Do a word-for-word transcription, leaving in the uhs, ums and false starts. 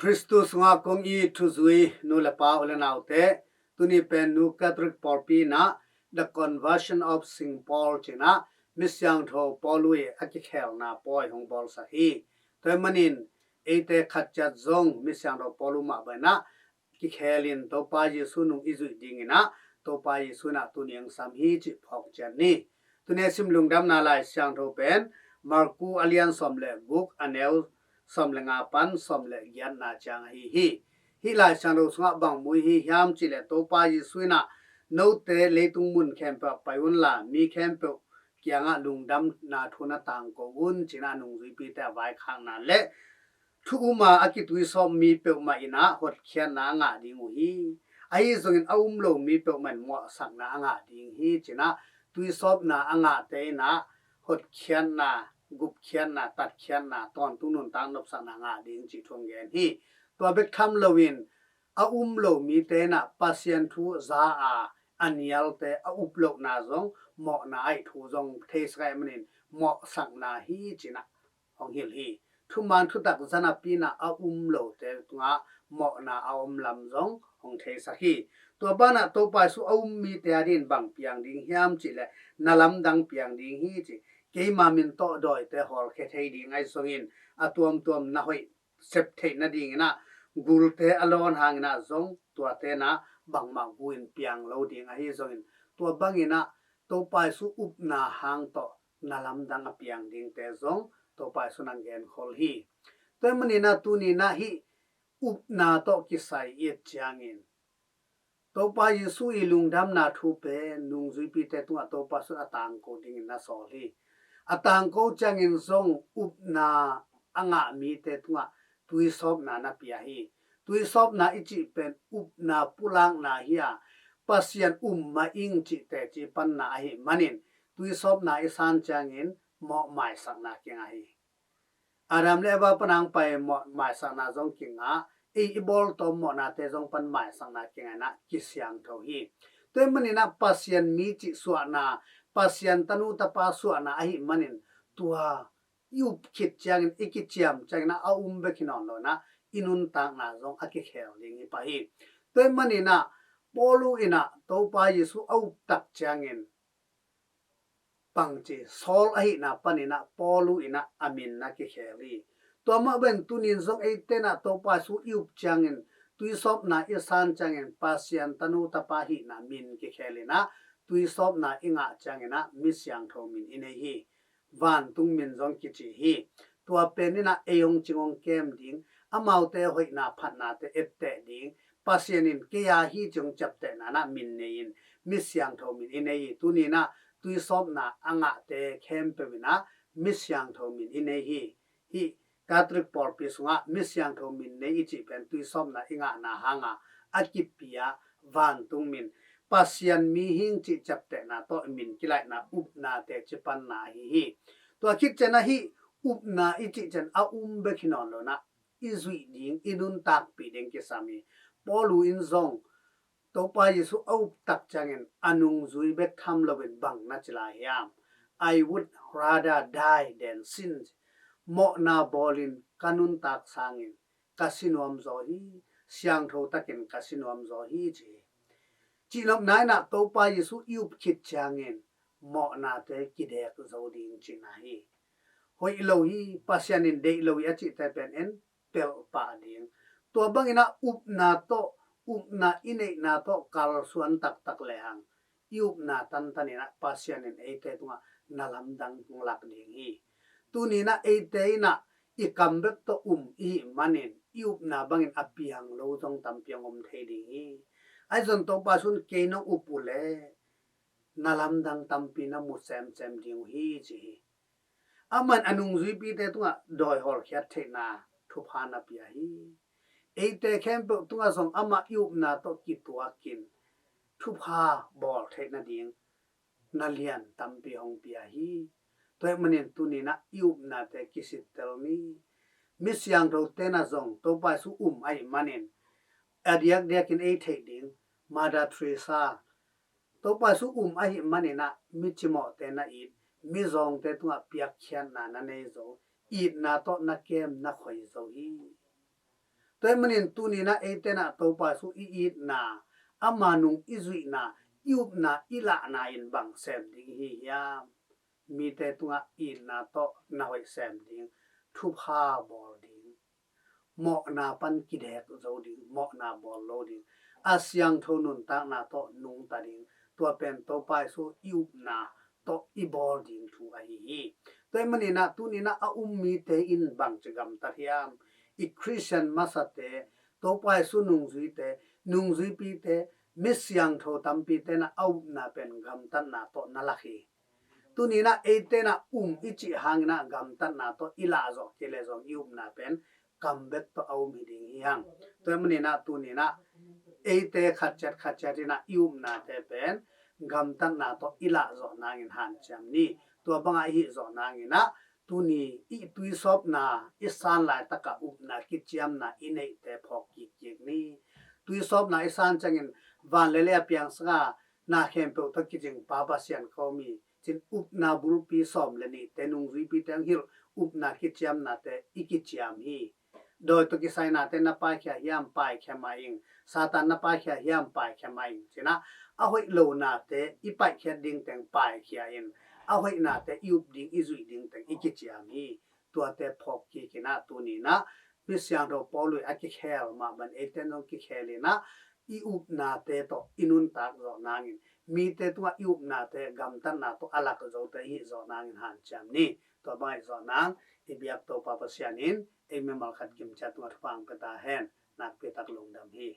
Khristu sungah kong it thuzui nu le pa, u le naute, tuni pen Nu Catholic pawlpi in ah The Conversion of Saint Paul ci-in ah, Misiangtho Paulu i a kikhelna pawi hong bawlsak hi. Tua ahih manin eite khat ciat zong Misiangtho Paulu mah bangin ah kikhel in Topa Jesu nung i zuih dingin ah Topa Jesu in ah tuni hong sam hi cih phawk ciat ni. Tuni a sim lungdamna Lai Siangtho pen Marku a lian sawm le guk, a neu sawm le nga pan sawm le giatna ciang ahi hi. Hih Lai Siangtho sungah bang mu i hi hiam cih leh Topa Jesu in ah, "Note leitung mun khempeuh ah pai unla, mi khempeuh kiangah lungdamna thu na tangko un," ci-in ah nungzuipite a vaikhakna le thu um a a kituisawp mi peuhmah in ah hotkhiatna a ngah ding uh hi. Ahi zongin a um lo mi peuhmah in mawhsakna a ngah ding hi, ci-in ah tuisawpna a ngahte in ah hotkhiatna, gupkhiatna, tatkhiatna, tawntung nuntak nopsakna a ngah ding cih thu hong gen hi. Tua bek tham loin a um lo mite in ah Pasian thu za a, a nialte a up lohna zong mawhna ahih thu zong theisak ahih manin mawhsakna hi, ci-in ah hong hilh hi. Thuman thutak za napi in ah a um lote tungah mawhna a om lam zong hong theisak hi. Tua banah Topa Jesu a um mite a dingin bang piang ding hiam cih leh na lamdang piang ding hi ci. Keima min tawh dawite hawlkhia thei ding ahi zongin a tuamtuam na hoih sep theih nadingin ah gulte a lawn hangin ah zong tuate in ah bangmah gu in piang lo ding ahi zongin, tua bangin ah Topa Jesu upna hang tawh na lamdang a piang dingte zong Topa Jesu in hong genkhol hi. Tua ahih manin ah tuni in ah hih upna tawh kisai i et ciangin Topa Jesu i lungdamna thu pen nungzuipite tungah Topa Jesu in a tangko dingin na sawl hi. A tangko ciangin zong upna a ngah mite tungah tuisawpna na pia hi. Tuisawpna i cih pen upna pulakna hi a, Pasian um mah ing cih teci panna ahih manin tuisawpna i san ciangin mawh maisakna kingah hi. Adam le Eva pan a hong pai mawh maisakna zong kingah, ei i bawltawm mawhnate zong pan maisakna kingah in ah kisiangtho hi. Tua ahih manin ah Pasian mi cih suahna, Pasian tanu tapa suahna ahih manin tua i up khit ciangin, i kiciam ciangin ah a um bek hi nawn lo in ah i nuntakna zong a kikhel ding hi pah hi. Tua ahih manin ah Paulu in ah Topa Jesu a up tak ciangin bangci sawl ahihna panin ah Paulu in ah a min na kikhel hi. Tua mah bangin tuni in zong eite in ah Topa Jesu i up ciangin, tuisawpna i san ciangin Pasian tanu tapa hihna min kikhel in ah tuisawpna i ngah ciangin ah misiangtho min i nei hi. Vantung min zong kici hi. Tua pen in ah ei hong cing hong kem ding, amaute hoihna phatnate etteh ding, Pasian in kei a hi ci hong ciaptehna in ah min nei in misiangtho min i nei hi. Tuni in ah tuisawpna a ngahte khempeuh in ah misiangtho min i nei hi. Hih Catholic pawlpi sungah misiangtho min nei i cih pen tuisawpna i ngahna hanga a kipia vantung min, Pasian mihing cih ciaptehna tawh i min kilaihna upna teci panna ahi hi. Tua khit ciang ah hih upna i cih ciang a um bek hi nawn lo in ah i zuih ding, i nuntakpih ding kisam hi. Paulu in zong Topa Jesu a up tak ciangin a nungzui bek tham loin bang na ci lai hiam? "I would rather die than sin." Mawhna bawlin ka nuntak sangin ka si nuam zaw hi, siangtho takin ka si nuam zaw hi ci hi. Cihnopna in ah Topa Jesu i up khit ciangin mawhnate kidek zo ding cihna hi. Hoih lo hi, Pasian in deih lo hi a cihte pen en pelh pah ding. Tua bangin ah upna tawh, upna i neihna tawh kalsuan taktak lehang i upna tantan in ah Pasian in eite tungah na lamdang hong lak ding hi. Tuni in ah eite in ah i kam bek tawh um i hih manin i upna bangin a piang lo zong tampi hong om thei ding hi. Ahi zong Topa Jesu in kei nong up uh leh na lamdang tampi na mu semsem ding uh hi ci hi. Amah in a nungzuipite tungah dawi hawlkhiat theihna thupha na pia hi. Eite khempeuh tungah zong amah i upna tawh kituakin thupha bawl theih nading na lian tampi hong pia hi. Tua ahih manin tuni in ah i upnate kisittel ni. Misiangthote in ah zong Topa Jesu um ahih manin a diakdiakin ei theih ding, Mother Teresa, Topa Jesu um ahih manin ah mi cimawhte na it, mizawngte tungah piakkhiatna na nei zo, itna tawh na kem na khoi zo hi. Tua ahih manin tuni-in ah eite in ah Topa Jesu i itna, ama nung i zuihna, i upna, i lahna in bang sem ding i hi hiam? Mite tungah itna tawh na hoih sem ding, thupha bawl ding, mawhna pan kidek zo ding, mawhna bawl lo ding, a siangtho nuntakna tawh nungta ding, tua pen Topa Jesu i upna tawh i bawl ding thu ahi hi. Tua ahih manin ah tuni-in ah a um mite in bangci gamtat hiam? I Khristian masate, Topa Jesu nungzuite, nungzuipite, mi siangtho tampite in ah a upna pen gamtatna tawh na lak hi. Tuni-in ah eite in ah um i cih hangin ah gamtatna tawh i lah zawh kei leh zong i upna pen kam bek tawh a um hi ding hi hang. Tua ahih manin ah tuni-in ah eite khat ciat khat ciat in ah i upnate pen gamtatna tawh i lah zawh nangin hanciam ni. Tua bangah i hih zawh nangin ah tuni i tuisawpna i san laitakah upna kiciamna i neihte phawk kikkik ni. Tuisawpna i san ciangin van le lei a piangsak a, na khempeuh tawh kicing Pa Pasian ka om hi ci-in upna bulpi sawm le nihte, nungzuipite hong hilh upna kiciamnate i kiciam hi. Dawi tawh kisainate na paikhia hiam? Paikhia mah ing. Satan na paikhia hiam? Paikhia mah ing. Ci-in ah a hoih lonate i paihkhiat ding teng paikhia in, a hoihnate i up ding, i zuih ding teng i kiciam hi. Tuate phawk kik in ah tuni-in ah mi siangtho Paul lui a kikhel mah bang eite in zong kikhel in ah i upnate tawh i nuntak zawh nangin, mite tungah i upnate gamtatna tawh a lak zote i hih zawh nangin hanciam ni. Tua bang i hih zawh nang i biak Topa Pasian in ei mimal khat kimciat tungah thupha hong pia ta hen. Nakpi tak lungdam hi.